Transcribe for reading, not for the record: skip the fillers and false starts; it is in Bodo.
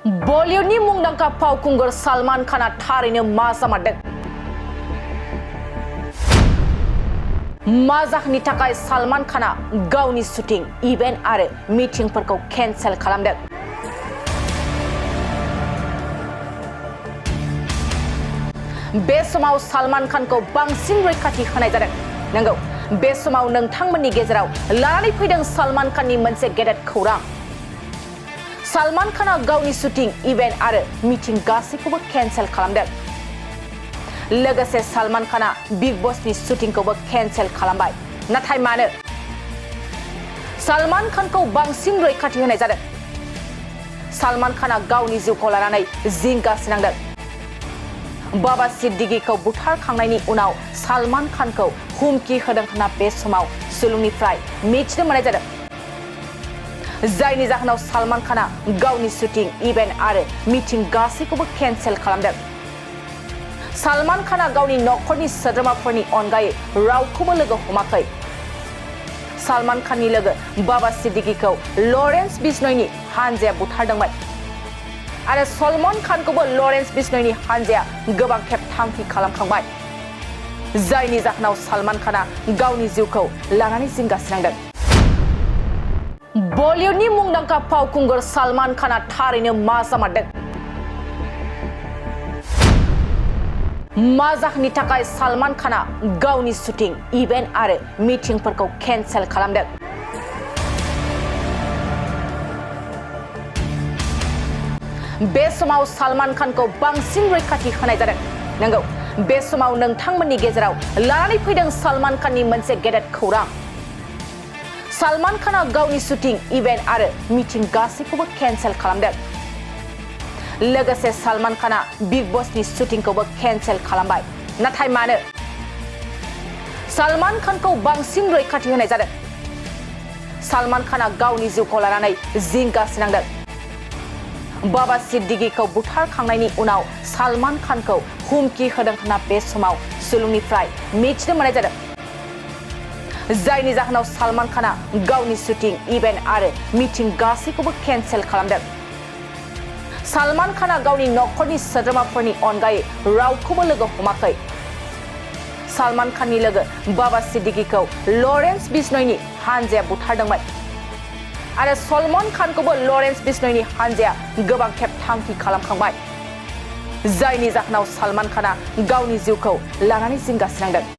बॉलीवुडनि मुंदांखा फावखुंगुर सलमान खाना थारैनो मा जामारदों? मा जाहोननि थाखाय सलमान खाना गावनि शुटिं, इभेन्ट आरो मिटिंफोरखौ केन्सेल खालामदों? बे समाव सलमान खानखौ बांसिन रैखाथि होनाय जादों। नंगौ, बे समाव नोंथांमोननि गेजेराव लानानै फैदों सलमान खाननि मोनसे गेदेर खौरां। सलमान खाना गावनि शुटिं, इभेन्ट आरो मिटिं गासैखौबो केन्सेल खालामदों। लोगोसे सलमान खाना बिग बसनि शुटिंखौबो केन्सेल खालामबाय। नाथाय मानो? सलमान खानखौ बांसिन रैखाथि होनाय जादों। सलमान खाना गावनि जिउखौ लानानै जिंगा सिनांदों। बाबा सिद्दिकीखौ बुथारखांनायनि उनाव सलमान खानखौ हुमखि होदों होनना बे समाव सुलुंनिफ्राय मिथिनो मोननाय जादों। जायनि जाहोनाव सलमान खाना गावनि शुटिं, इभेन्ट आरो मिटिं गासैखौबो केन्सेल खालामदों। सलमान खाना गावनि नखरनि सोद्रोमाफोरनि अनगायै रावखौबो लोगो हमाखै। सलमान खाननि लोगो बाबा सिद्दिकीखौ लरेन्स बिश्नयनि हानजाया बुथारदोंमोन आरो सलमान खानखौबो लरेन्स बिश्नयनि हानजाया गोबां खेब थांखि खालामखांबाय। जायनि जाहोनाव सलमान खाना गावनि जिउखौ लानानै जिंगा सिनांदों। बॉलीवुडनि मुंदांखा फावखुंगुर सलमान खाना थारैनो मा जामारदों? मा जाहोननि थाखाय सलमान खाना गावनि शुटिं, इभेन्ट आरो मिटिंफोरखौ केन्सेल खालामदों? बे समाव सलमान खानखौ बांसिन रैखाथि होनाय जादों। नंगौ, बे समाव नोंथांमोननि गेजेराव लानानै फैदों सलमान खाननि मोनसे गेदेर खौरां। सलमान खाना गावनि शुटिं, इभेन्ट आरो मिटिं गासैखौबो केन्सेल खालामदों। लोगोसे सलमान खाना बिग बसनि शुटिंखौबो केन्सेल खालामबाय। नाथाय मानो? सलमान खानखौ बांसिन रैखाथि होनाय जादों। सलमान खाना गावनि जिउखौ लानानै जिंगा सिनांदों। बाबा सिद्दिकीखौ बुथारखांनायनि उनाव सलमान खानखौ हुमखि होदों होनना बे समाव सुलुंनिफ्राय मिथिनो मोननाय जादों। जायनि जाहोनाव सलमान खाना गावनि शुटिं, इभेन्ट आरो मिटिं गासैखौबो केन्सेल खालामदों। सलमान खाना गावनि नखरनि सोद्रोमाफोरनि अनगायै रावखौबो लोगो हमाखै। सलमान खाननि लोगो बाबा सिद्दिकीखौ लरेन्स बिश्नयनि हानजाया बुथारदोंमोन आरो सलमान खानखौबो लरेन्स बिश्नयनि हानजाया गोबां खेब थांखि खालामखांबाय। जायनि जाहोनाव सलमान खाना गावनि जिउखौ लानानै जिंगा सिनांदों।